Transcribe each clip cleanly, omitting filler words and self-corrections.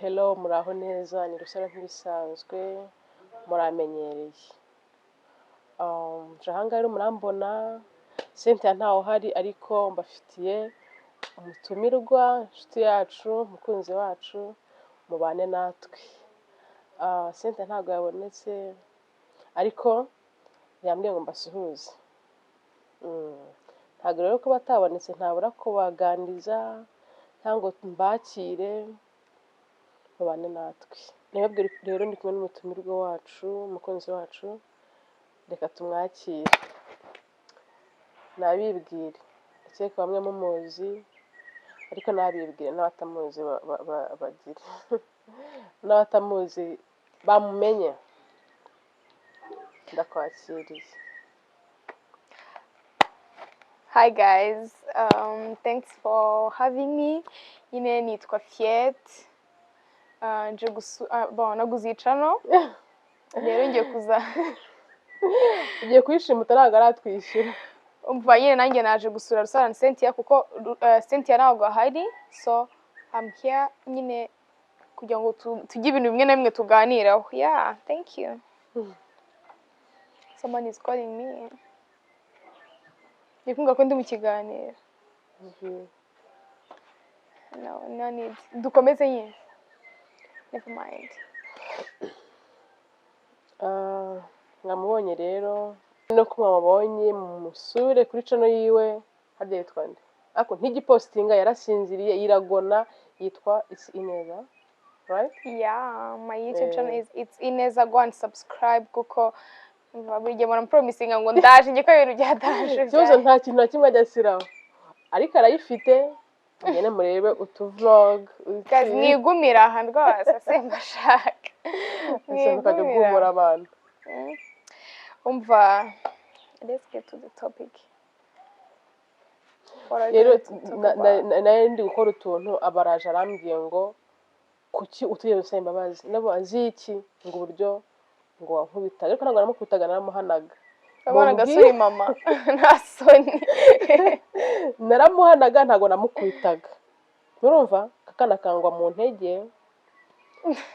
Hello, muraho neza? Ni Rusaro nk'ibisanzwe, muramenyereye. Nje aha ngaha rero murambona, Cynthia ntawe uhari, ariko mbafitiye umutumirwa, inshuti yacu, umukunzi wacu, mubane natwe. Cynthia ntabwo yabonetse, ariko yambwiye ngo mbasuhuze. Ntabwo rero kuba atabonetse ntabura kubaganiriza cyangwa ngo mbakire, mubane natwe. Nababwira rero, ndi kumwe n'umutumirwa wacu, umukunzi wacu, reka tumwakire. Nabibwire, ndakeka bamwe mumuzi, ariko nabibwire n'abatamuzi bagire n'abatamuzi bamumenye. Ndakwakiriye. Hi guys, thanks for having me. Nyine nitwa Fiette. Nje gusu bon, naguze iyi channel. Rero ngiye kuza. Ugiye kuyishimuta, ntabwo aratwishyura. Umva nyine, nanjye naje gusura Rusaro na Cynthia kuko Cynthia ntabwo ahari, so I'm here nyine kugira ngo tujye ibintu bimwe na bimwe tuganiraho. Yeah, thank you. Someone is calling me. Ndi kumva ko ndi mu kiganiro. No, no need. Dukomeze nyine. Never mind. Mwamubonye rero, no ko mwamubonye, mumusure kuri channel yiwe. Harya yitwa nde? Ariko ntigipostinga, yarasinziriye, iragona. Yitwa It's Ineza, right? Yeah, my YouTube channel is It's Ineza. Go and subscribe kuko umva, buri gihe mpora promisinga ngo ndaje njye ko ibintu byadaje. Ikibazo, nta kintu na kimwe ajya ashyiraho, ariko arayifite. Mugende murebe utu vlog. Guys, mwigumire aha rwose, simbashaka. Ese mukajya guhumura abantu. Umva, let's get to the topic. What are we Rero going to talk about? Nari ndi gukora utuntu, abaraje arambwiye ngo kuki utigeze usaba imbabazi? Nabo azi iki, ngo uburyo ngo wankubitaga, ariko ntabwo namukubitaga, naramuhanaga. Urabona Mumbwire. Agasuri mama, nta soni. Naramuhanaga, ntabwo namukubitaga. Urumva akana kangwa mu ntege,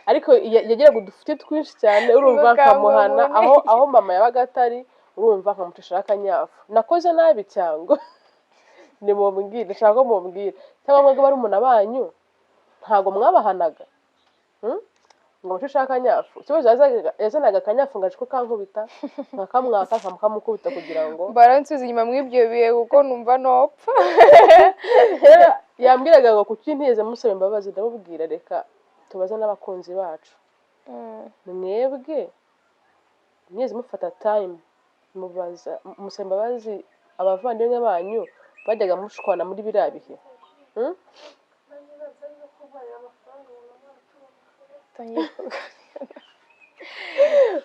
ariko yagiraga udufuti twinshi cyane, urumva. Ngo kangwa Nkamuhana mu aho ntege. Aho mama yabaga atari, urumva, nkamucishiraho akanyafu. Nakoze nabi cyangwa nimumbwire? Ndashaka ko mumbwira. Cyangwa mwebwe barumuna banyu ntabwo mwabahanaga, Ngo mucisheho akanyafu? Ikibazo, yazanaga akanyafu ngo aje kukankubita, nkakamwaka, nkamukamukubita kugira ngo Baransubiza inyuma muri ibyo bihe kuko numva nopfa. Rero yambwiraga ngo kuki ntigeze musaba imbabazi. Ndamubwira, reka tubaze n'abakunzi bacu. Mwebwe mwese mufata time mubaza, musaba imbabazi abavandimwe banyu bajyaga mushwana muri biriya bihe? Hmm? Tangiye kuganira.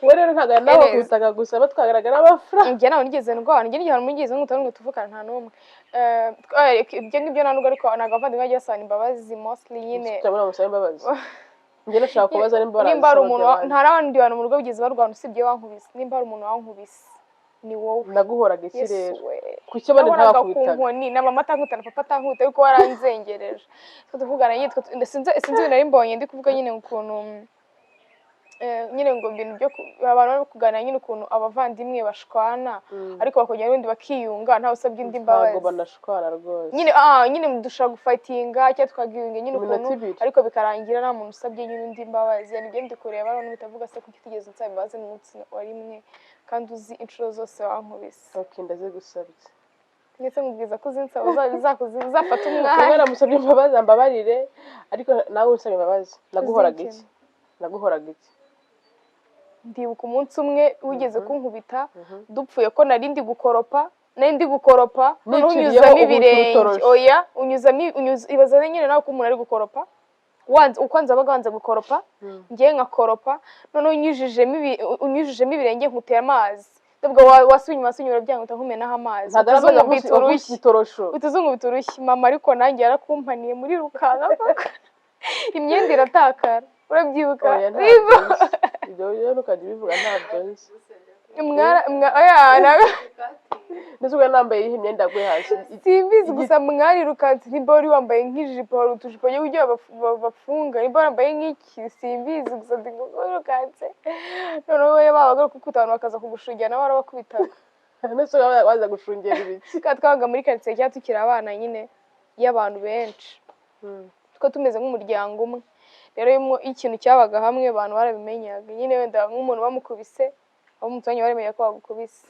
We rero ntabwo yanabakubitaga gusa, batwagaraga n'amafaranga. Njye ntabwo nigeze ndwara, njye n'igihe nigeze nkubita n'umwe tuvukana, nta n'umwe. Ibyo ngibyo nta nubwo, ariko ntabwo abavandimwe bajya basabana imbabazi mostly nyine. Cyangwa musaba imbabazi? Njye nashaka kubaza nimba Nimba hari umuntu barazisabye. Nta n'abandi bantu mu rugo bigeze barwana usibye wankubise. Nimba hari umuntu wankubise, ni wowe. Naguhoraga iki? Yesu Rero we! Kuki abandi Nahoraga ku ntabakubitaga? nkoni na mama atankubita na papa atankubita, ariko waranzengereje. Twe tuvugana nyine, sinzi ibintu nari mbonye ndi kuvuga nyine, ukuntu nyine ngo ibintu byo abantu bari kuganira nyine, ukuntu abavandimwe bashwana ariko bakongera n'ubundi bakiyunga, ntawe usabye undi Ntabwo imbabazi. banashwana rwose. Nyine nyine dushobora gufightinga cyangwa tukagiyunga nyine Iminota ukuntu 2. ariko bikarangira nta muntu usabye nyine undi imbabazi. Nibyo ndi kureba none bitavuga se, kuki utigeze unsaba imbabazi n'umunsi wa rimwe kandi uzi inshuro zose wankubise? Ok, ndazigusabye. Ndetse nkubwiza ko uzinsaba uzafata umwanya. Umwana namusabye imbabazi, ambabarire, ariko nawe usaba imbabazi. Naguhoraga iki? Uzikene. Naguhoraga iki? Ndibuka umunsi umwe wigeze kunkubita dupfuye ko nari ndi gukoropa, nari ndi gukoropa, noneho Niciriyeho unyuzamo ubu ibirenge. urutoroshi. Oya, unyuzamo ibaza nyine nawe ko umuntu ari gukoropa, wanze uko nzabaga wanze gukoropa, ngewe nkakoropa, noneho unyujijemo ibirenge, nkutera amazi. Ndavuga wasubiye inyuma, wasubiye inyuma, urabyanga, uhita nkumenaho amazi. Ntabwo ari amazi. Utazungubita urushyi. Itorosho. Utazungubita urushyi mama, ariko nanjye yarakumpaniye muri rukanka koko, imyenda iratakara. Urabyibuka? Oya, ntabyo nzi. Ibyo rero ukajya ubivuga, ntabyo nzi. Oya, Ndetse ubwo nambaye iyihe myenda yaguye hasi? Simbizi, gusa mwarirukanse, nimba wari wambaye nk'ijipo, hari utujipo ugiye bafunga, nimba wambaye nk'iki simbizi, gusa ndi ngo wirukanse. Noneho we babaga bari kukubita, abantu bakaza kugushungera, nabo barabakubitaga. Ndetse baza gushungera ibiki? Kandi twabaga muri karitsiye cyangwa tukiri abana nyine y'abantu benshi, two tumeze nk'umuryango umwe. Rero iyo ikintu cyabaga hamwe, abantu barabimenyaga nyine. Wenda nk'umuntu bamukubise, abo mu turanyi baramenya ko bagukubise.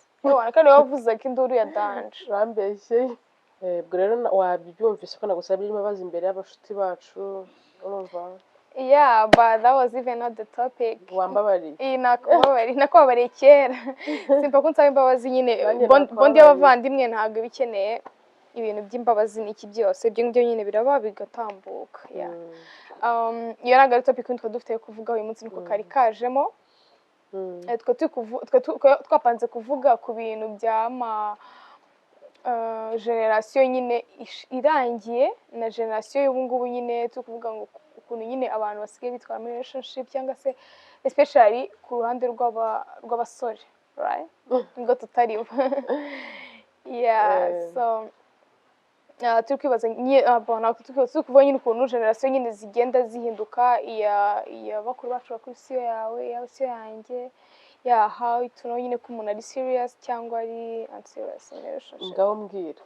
Kandi wavuzaga induru ya danger. Bambeshye. Ubwo rero wabyumvise ko nagusabye imbabazi imbere y'abashuti bacu, urumva? Yeah, but that was even not the topic. Wambabariye. Iyi nakubabariye, nakubabariye kera. Simpa ko nsaba imbabazi nyine. Nanjye Bond nakubabariye. y'abavandimwe ntabwo iba ikeneye ibintu by'imbabazi n'iki byose. Ibyo ngibyo nyine biraba bigatambuka, yeah. Iyo ntabwo ari topic twari dufite yo kuvuga uyu munsi, niko kari kajemo. Twe twapanze kuvuga ku bintu by'ama generation nyine irangiye na generation y'ubu ngubu nyine, turi kuvuga ngo ukuntu nyine abantu basigaye bitwara muri relationship, cyangwa se especially ku ruhande rw'abasore, right? Nubwo tutaribo, yeah. So turi kwibaza bon, ntabwo turi kwibaza, turi kuvuga nyine ukuntu generation nyine zigenda zihinduka, iya bakuru bacu bakuru siyo yawe, iyawe siyo yanjye, yeah, how to know nyine ko umuntu ari serious cyangwa ari unserious in relationship. Ngaho mbwira.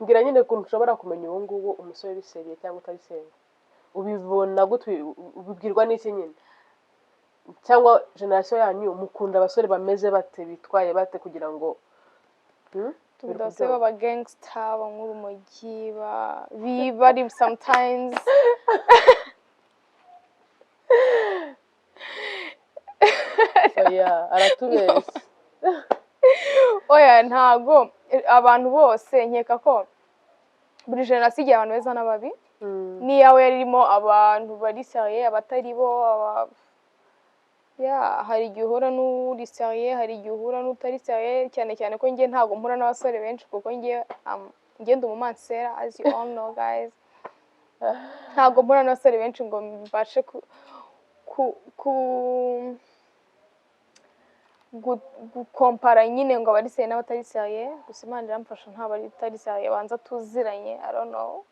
Mbwira nyine ukuntu ushobora kumenya ubu ngubu umusore uri sérieux cyangwa utari sérieux. Ubibona gute? Ubibwirwa n'iki nyine? Cyangwa generation yanyu mukunda abasore bameze bate, bitwaye bate, kugira ngo Dukunda abasore b'aba gangster, banywa urumogi, biba ari sometimes. Oya, aratubeshya. Oya, ntago abantu bose. Nkeka ko buri generation igira abantu beza n'ababi. N'iyawe yari irimo abantu bari sérieux, abatari bo yeah, hari igihe uhura n'uri sérieux, hari igihe uhura n'utari sérieux, cyane cyane ko njye ntabwo mpura n'abasore benshi, kuko njye njye ndi umumansera, as you all know, guys. Ntabwo mpura n'abasore benshi ngo mbashe ku gukompara nyine ngo abari sérieux n'abatari sérieux. Gusa Imana iramfasha, ntabwo ari sérieux banza tuziranye, I don't know.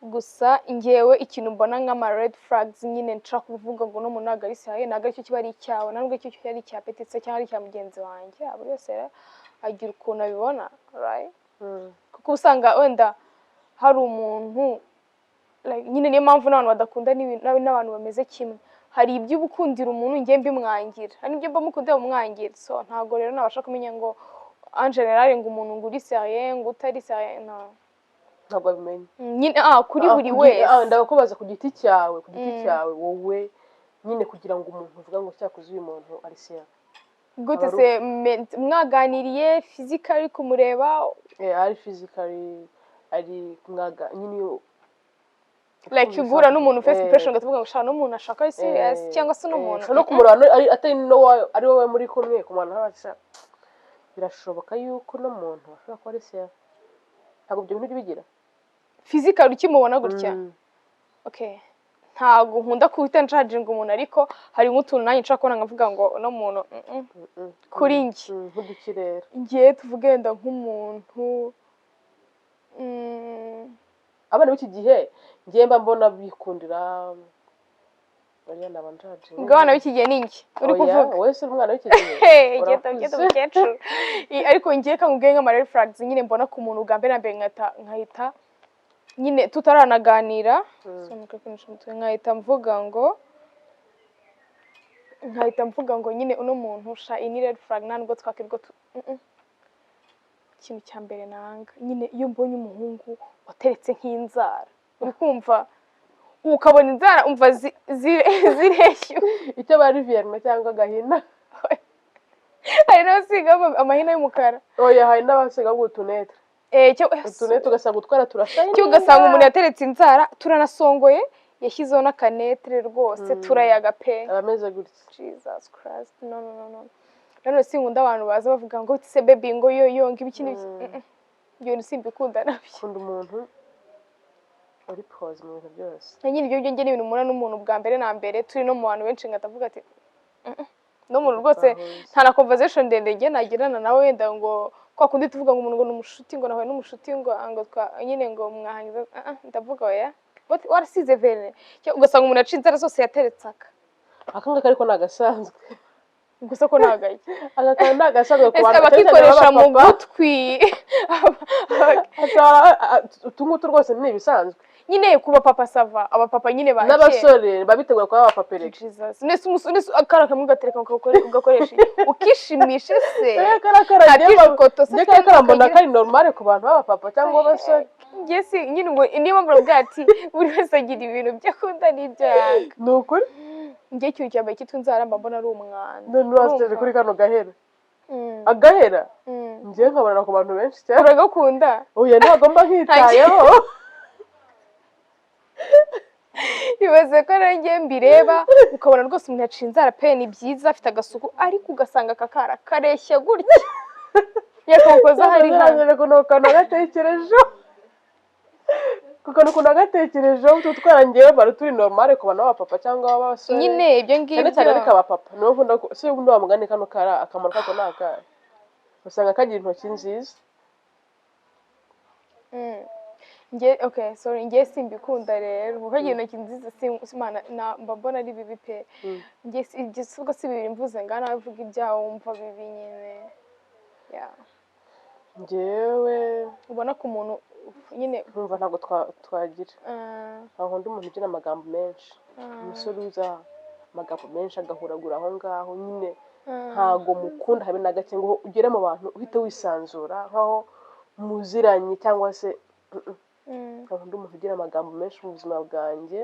Gusa ngewe ikintu mbona nk'ama red flags nyine, nshaka kuvuga ngo n'umuntu ntabwo ari sérieux, ntabwo aricyo kiba ari icyawe, ntabwo aricyo kiba ari icya petitse cyangwa ari icya mugenzi wanjye. Buri wese rero agira ukuntu abibona, right? Kuko usanga wenda hari umuntu, like, nyine niyo mpamvu n'abantu badakunda n'abantu bameze kimwe. Hari ibyo uba ukundira umuntu, njye mbimwangira, hari n'ibyo mba mukundira mumwangira. So ntabwo rero nabasha kumenya ngo en general ngo umuntu ngo uri sérieux, ngo utari sérieux, no. Ntabwo abimenya. Nyine kuri buri wese. Ndakubaza ku giti cyawe, ku giti cyawe wowe nyine, kugira ngo umuntu uvuga ngo cyakoze uyu muntu ari sérieux. Gute? Aba Se mwaganiriye, physically kumureba? Ari physically, ari mwaga nyine iyo Like guhura n'umuntu first impression, ugavuga ngo shaka n'umuntu ashaka ari serious, cyangwa se n'umuntu ushobora no kumureba atari no ari wowe muri kumwe, kumubona ntabasha, birashoboka yuko uno muntu ashobora kuba ari sérieux. Ntabwo ibyo bintu ujya ubigira? Physical ukimubona gutya? Okay, ntabwo nkunda guhita njudginga umuntu, ariko hari nk'utuntu nanjye nshobora kubona nkavuga ngo uno muntu kuri njye. Nk'uduki rero? Ngiye tuvuge wenda nk'umuntu Abana b'iki gihe ngiye mba mbona bikundira bariya naba njudginga. Ubwo abana b'iki gihe ni njye uri Oya, kuvuga? Wowe se uri umwana w'iki gihe? Hey, genda. Urakuze. Genda umukecuru. Ariko ngiye kamubwiye nk'ama red flags nyine mbona ku muntu bwa mbere na mbere, nkahita nyine tutaranaganira. So, microphone umutwe, nkahita mvuga ngo nyine uno muntu sha, iyi ni red flag, nta nubwo twakirwa Ikintu cya mbere nanga nyine, iyo mbonye umuhungu wateretse nk'inzara, uri kumva, ukabona inzara umva zireshya. Icyo bari viyerima cyangwa agahina. Hari n'abasiga amahina y'umukara. Oya, hari n'abasiga utunetre. Eh, Utunetre ugasanga utwara turasa. Cyo ugasanga umuntu yateretse inzara, turanasongoye, yashyizeho n'akanetre rwose, turayaga pe. Aba ameze gutya. Jesus Christ, no, no, no, no. Nanone sinkunda abantu baza bavuga ngo se baby, ngo yo yo, ngo ibiki n'ibiki. Ibyo bintu simbikunda nabyo. Ukunda umuntu uri pose mu bintu byose. Na nyine ibyo ngibyo ni ibintu mpura n'umuntu bwa mbere na mbere, turi no mu bantu benshi, ngahita mvuga ati: N'umuntu rwose Twahuza. nta na conversation ndende njye nagirana nawe, wenda ngo kwa kundi tuvuga ngo umuntu ngo ni umushuti, ngo nahuye n'umushuti, ngo twa nyine ngo mwahangiza. Ah, ah, ndavuga oya. What, warasize vernis? Cyangwa ugasanga umuntu yaciye inzara zose yateretse aka. Aka ngaka ariko ni agasanzwe. Gusa ko nagaye. Aka kantu ni agasanzwe ku Ese bantu, cyane cyane abakikoresha mu b'abapapa. gutwi? Utu ngutu rwose ni ibisanzwe. Nyine kuba papa, ça va, abapapa nyine ba kera. N'abasore baba biteguye kuba abapapa erega. Jesus, nese umusore akara kamwe ugatereka ugakoresha iki? Ukishimisha se? Eh, kariya kara Nta njye kijukoto se njye afite kariya kara mbona kagira- kari normal ku bantu b'abapapa cyangwa b'abasore. Njye si nyine ngo niyo mpamvu bavuga ati buri wese agira ibintu byo akunda n'ibyo yanga. Ni ukuri. Njye ikintu cya mbere cyitwa inzara mba mbona ari umwanda. None urasiteje Urumva? kuri kano gahera, agahera njyewe nkabona ku bantu benshi cyane. Uragakunda? Oya, ntabwo mba nkitayeho. Ibaze ko rero njye mbireba, ukabona rwose umuntu yaciye inzara pe, ni byiza, afite agasuku, ariko ugasanga aka kara kareshya gutya yakamukoza hari hano. Ntabwo ukuntu kantu nagatekerejeho, kuko ukuntu nagatekerejeho utu twara njyewe bari turi normal ku bantu b'abapapa cyangwa b'abasore. Nyine ibyo Cyane ngibyo. cyane ariko abapapa nibo nkunda ko si ubundi wa mugani kano kara akamaro kako ni akahe? Usanga kagira intoki nziza. Nge okay, sorry, nge simbikunda rero kuko kagira intoki nziza simana na mba mbona ari bibi pe. Nge ibyo si ubwo si bibiri mvuze ngaha, nawe uvuga ibyawe wumva bibi nyine. Yeah. Njyewe Ubona ko umuntu nyine nkumva ntabwo twagira ntabwo nkunda umuntu ugira amagambo menshi, umusore uza amagambo menshi agahuragura aho ngaho nyine. Ntago mukunda habe na gake, ngo ugere mu bantu uhite wisanzura nkaho muziranye cyangwa se Ntabwo nkunda umuntu ugira amagambo menshi mu buzima bwanjye,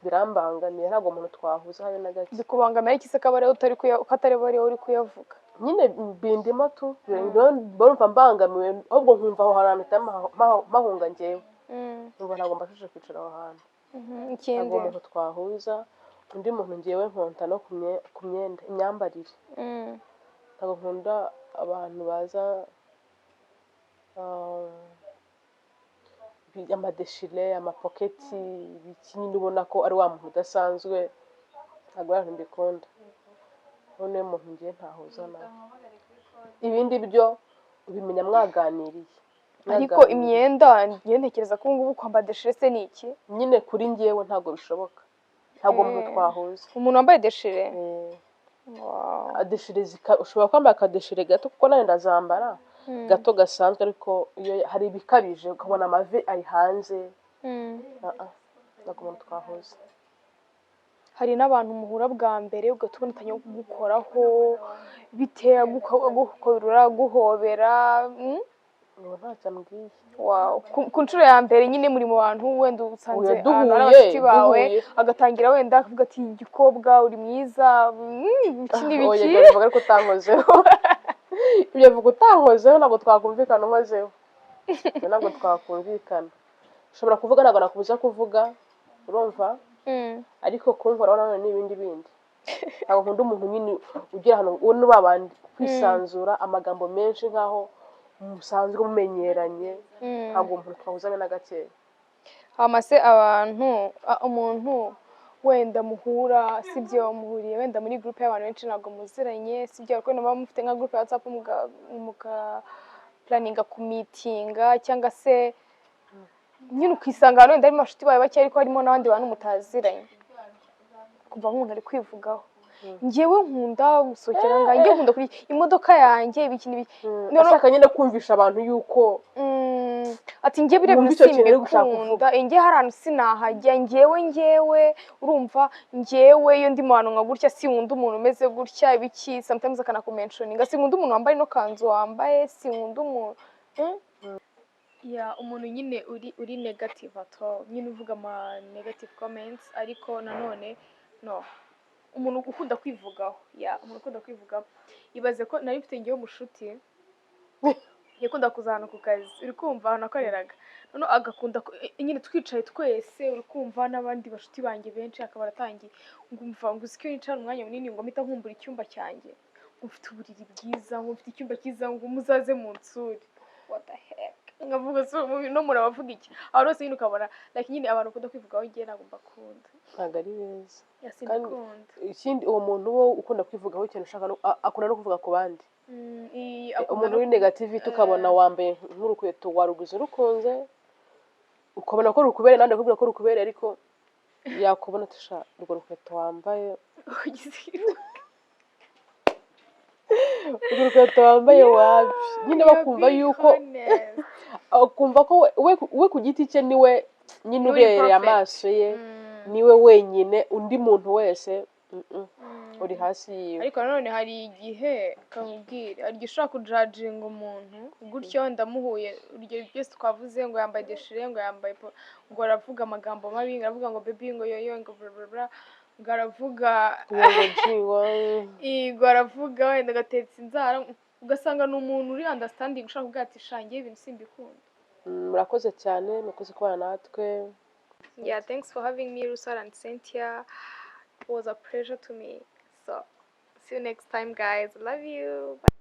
birambangamiye. Ntabwo umuntu twahuza habe na gake. Bikubangamira iki se ko aba ariwe utari ko atari we uri kuyavuga? Nyine bindimo tu, barumva mbangamiwe, ahubwo nkumva aho hantu mpita mpahunga njyewe, nkumva ntabwo mbashije kwicara aho hantu. Ikindi? Ntabwo umuntu twahuza. Undi muntu ngewe nkonta no ku myenda, imyambarire. Ntabwo nkunda abantu baza amadéchiré, amapoketi, ibiki, nyine ubona ko ari wa muntu udasanzwe. Ntabwo ari ibintu mbikunda. Uwo niwe muntu ngiye ntahuza nawe. Ibindi byo ubimenya mwaganiriye. Ariko Mwaganiriye. imyenda, njyewe ntekereza ko ubu ngubu kwambara déchiré se ni iki? Nyine kuri njyewe ntabwo bishoboka, ntabwo umuntu twahuza. Umuntu wambaye déchiré? Eh, Wow. Adéchiré ushobora kwambara akadéchiré gato, kuko nawe ndazambara gato gasanzwe, ariko iyo hari ibikabije ukabona amavi ari hanze, ah, ah, ntabwo umuntu twahuza. Hari n'abantu muhura bwa mbere ugahita ubona atangiye kugukoraho, bitera gukurura, guhobera, Ubu ntacyo ambwiye. Wow. Ku nshuro ya mbere nyine muri mu bantu, wenda usanze Oya, ahantu hari duhuye, abashuti bawe, duhuye. agatangira wenda akavuga ati: "Igikobwa uri mwiza, iki ni Oya, biki?" ibyo bivuga ariko utankozeho. Ibyo bivuga utankozeho, ntabwo twakumvikana unkozeho. Ibyo ntabwo twakumvikana. Ushobora kuvuga, ntabwo nakubuza kuvuga, urumva, ariko kunkoraho nanone ni ibindi bindi. Ntabwo nkunda umuntu nyine ugira ahantu uwo ni babandi kwisanzura, amagambo menshi nkaho musanzwe mumenyeranye. Ntabwo umuntu twahuzanye na gakeya. Hama se abantu, umuntu wenda muhura, sibyo, muhuriye wenda muri groupe y'abantu benshi, ntabwo muziranye, sibyo, ariko wenda muba mufite nka groupe ya WhatsApp, muga planninga kumeetinga, cyangwa se nyine ukisanga ahantu wenda harimo abashuti bawe bake ariko harimo n'abandi bantu mutaziranye, kumva nk'umuntu ari kwivugaho: "Njyewe nkunda gusohokera ngaha, njyewe nkunda kurya imodoka yanjye, ibiki n'ibiki." Ashaka nyine kumvisha abantu yuko Ati: "Njye biriya wumva bintu icyo kintu ari gushaka simbikunda, njye hari ahantu sinahajya, njyewe urumva, njyewe iyo ndi mu bantu nka gutya sinkunda umuntu umeze gutya," ibiki, sometimes akanakumentioninga: "Sinkunda umuntu wambaye ino kanzu wambaye, sinkunda umuntu." Ya, umuntu nyine uri negative at all, nyine uvuga ama negative comments, ariko nanone no umuntu ukunda kwivugaho, ya, umuntu ukunda kwivugaho. Ibaze ko nari mfite ngewe umushuti yakunda kuza ahantu ku kazi, uri kumva, ahantu nakoreraga, noneho agakunda nyine twicaye twese, uri kumva, n'abandi bashuti banjye benshi, akaba aratangiye ngo: "Umva," ngo: "uzi ko iyo nicara umwanya munini ngo mpita nkumbura icyumba cyanjye, ngo mfite uburiri bwiza, ngo mfite icyumba cyiza, ngo muzaze munsure." What the heck? Nkavuga se ubu no muntu abavuga iki? Abantu bose nyine ukabona, like, nyine abantu bakunda kwivugaho, ngewe ntabwo mbakunda. Ntabwo ari beza. Yeah, Kandi simbikunda. ikindi, uwo muntu wo ukunda kwivugaho ikintu ushaka akunda no kuvuga ku bandi. Akunda Umuntu no uri negativity, ukabona wambaye nk'urukweto waruguze rukunze, ukabona ko rukubereye, nandi akubwira ko rukubereye, ariko yakubona ati: "Sha, urwo rukweto wambaye, urwo rukweto wambaye wapi." Nyine bakumva yuko akumva ko we ku giti cye niwe nyine Niwe ubereye perfect. amaso ye, niwe wenyine, undi muntu wese uri hasi yiwe. Ariko nanone hari igihe, kamubwira, hari igihe ushobora kujudginga umuntu gutyo, ndamuhuye, urugero byose twavuze, ngo yambaye déchiré, ngo yambaye ngo aravuga amagambo mabi, ngo aravuga ngo baby, ngo yoyo, ngo bla bla bla, ngo aravuga ngo jiwa. Ngo aravuga wenda agatetse inzara, ugasanga ni umuntu uri understanding, ushobora kuvuga ati: "Shangiye, ibintu simbikunda." Murakoze cyane, murakoze kubana natwe. Yeah, thanks for having me, Rusara and Cynthia. It was a pleasure to me. So, see you next time, guys. Love you. Bye.